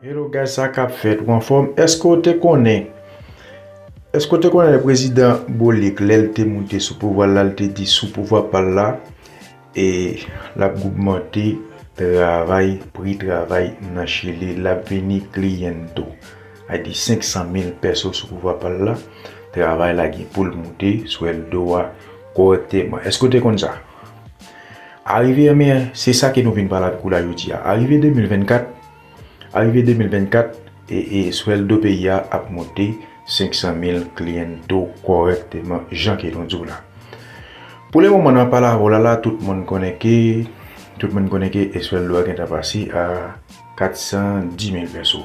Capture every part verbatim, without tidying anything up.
Hello guys, sa k ap fèt? Ou anfòm? Èske w te konnen? Èske w te konnen lè prezidan Bolic, lè l te moute sou pouvwa l la, l te di sou pouvwa pa l la, e l ap ogmante travay, pri travay nan Chili, l ap vini kliento. Sa di senk san mil pèso sou pouvwa pa l la, travay la gen pou l moute swèldo a kòrèkteman. Èske w te konn sa? Arive, men se sa ke nou vin pale avèk ou la jodi a. Arive de mil vennkat, arive de mil vennkat, e, e swèldo peyi a ap moute senk san mil kliento kòrèkteman, jan ke nou di w la. Pou le moman, n ap pale avè w la, la, tout moun konnen ke, tout moun konnen ke e swèldo a gentan pase a kat san di mil pèso.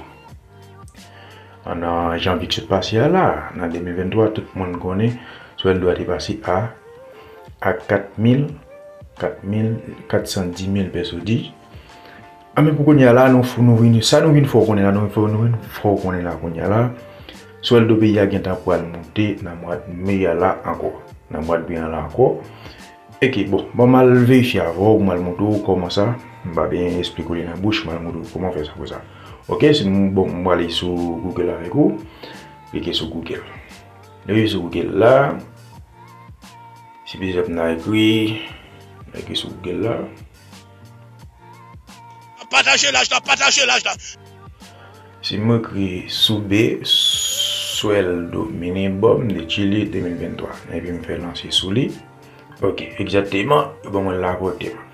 An, nan janvye ki sot pase a la, nan de mil venntwa, tout moun konnen swèldo a te pase a, a kat mil, kat mil, kat san di mil pèso di. A, men pou kounye a la, nou, f- nou vin, sa nou vin fè w konnen la, nou vin fè, nou vin fè w konnen la kounye a la, swèldo peyi a gentan pral moute nan mwa me a la ankò. Nan mwa me a la ankò. Oke, bon, ban m al verifye avè w, m al montre w kòman sa. M pa byen eksplike w li nan bouch, m al montre w kòman fè sa pou sa. Oke, si m, bon, m prale sou Google avèk ou. Klike sou Google. Leve sou Google la. Si pa egzanp n a ekri, n a ekri sou Google la. Pataje laj la, pataje laj la. Si m ekri sou B, sueldo mínimo de Chile de mil venntwa, epi m fè lanse sou li. Oke, egzakteman, yo ban mwen la kòrèkteman.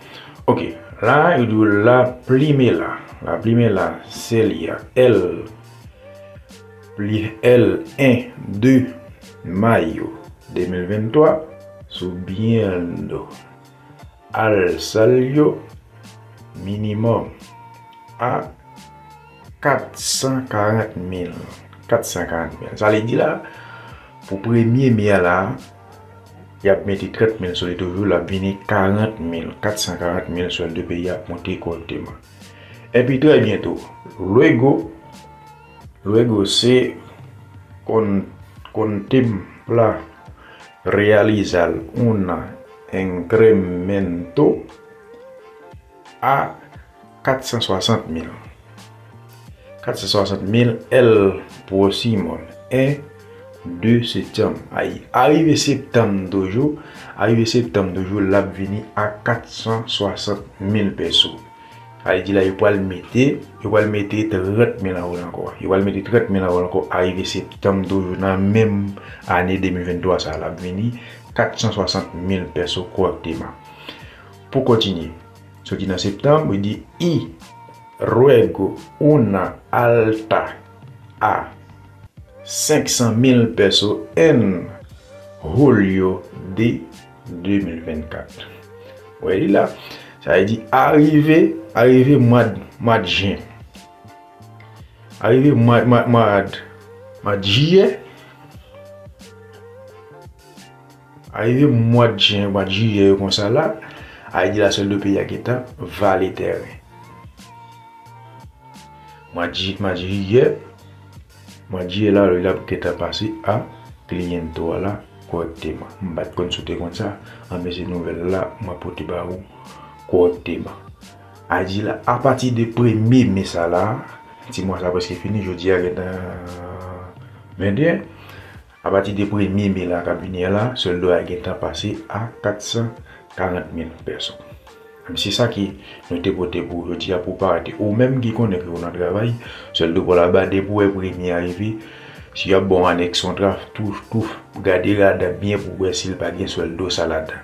Oke, la, yo di w la primera, la primera sería el, pri- el un de mayo de mil venntwa, subiendo al salario mínimo a kat san karant mil. Kat san karant mil. Sa vle di la, pou premye me a la, y ap mete trant mil sou li toujou, l ap vini karant mil, kat san karant mil sueldo peyi a ap monte kòrèkteman. Epi trè byento, luego, luego se con- contempla realizar un incremento a kat san swasant mil. Kat san swasant mil el próximo un de septiembre. Ay, arive septanm toujou, arive septanm toujou, l ap vini a kat san swasant mil pèso. Sa vle di la, yo pral mete, yo pral mete trant mil anwo l ankò. Yo pral mete trant mil anwo l ankò, arive septanm toujou nan menm ane de mil venntwa sa a, l ap vini kat san swasant mil pèso kòrèkteman. Pou kontinye, soti nan septanm, yo di, y luego una alta a senk san mil pèso en julio de de mil vennkat. Ou wè li la, sa vle di arive, arive mwa, mwa jen. Arive mwa, mwa, mwa, mwa jiyè. Arive mwa jen, mwa jiyè yo konsa la, sa vle di la sueldo peyi a gentan vale tèren. Mwa ji- mwa jiyè, mwa jiyè la, l ap gentan pase a kliento a la kòrèkteman. M pa t konn si w te konn sa, anben se nouvèl la, mwen pote ba ou kòrèkteman. A di la, apati de premye me sa la, ti mwa sa prèske fini, jodi a gentan venteyen. Apati de premye me la k ap vini an la, sueldo a gentan pase a kat san karant mil pèso. Se sa ke nou te pote pou jodi a pou parèt. Ou menm ki konnen ke w nan travay, sueldo pa w la ba depi w wè premye a rive, si y ap ba w anèks kontra, tou, tou, gade ladan byen pou w wè si l pa gen sueldo sa ladan.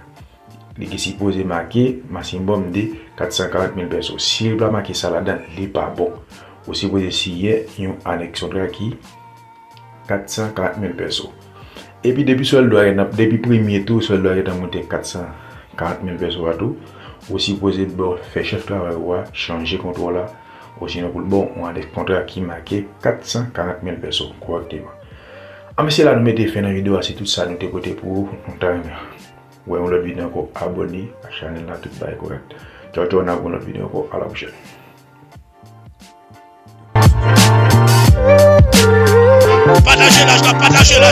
Li ki sipoze make, maximum de kat san karant mil pèso. Si li pa make sa ladan, li pa bon. Ou sipoze siyen yon anèks kontra ki kat san karant mil pèso. Epi depi sueldo a gentan, depi premye tou, sueldo a gentan monte kat san karant mil pèso a tou, ou sipoze ba w fè chèf travay ou a chanje kontra w la, osinon pou l ba w yon anèks kontra ki make kat san karant mil pèso kòrèkteman. Anben se la nou mete fen nan videyo a, se tout sa nou te pote pou ou, nou ta renmen wè yon lòt videyo ankò, abòne ak chanèl la, tout bagay kòrèk. Tchaw, tchaw, n ap wè yon lòt videyo ankò, a la pwochèn. Pataje laj la, pataje laj la.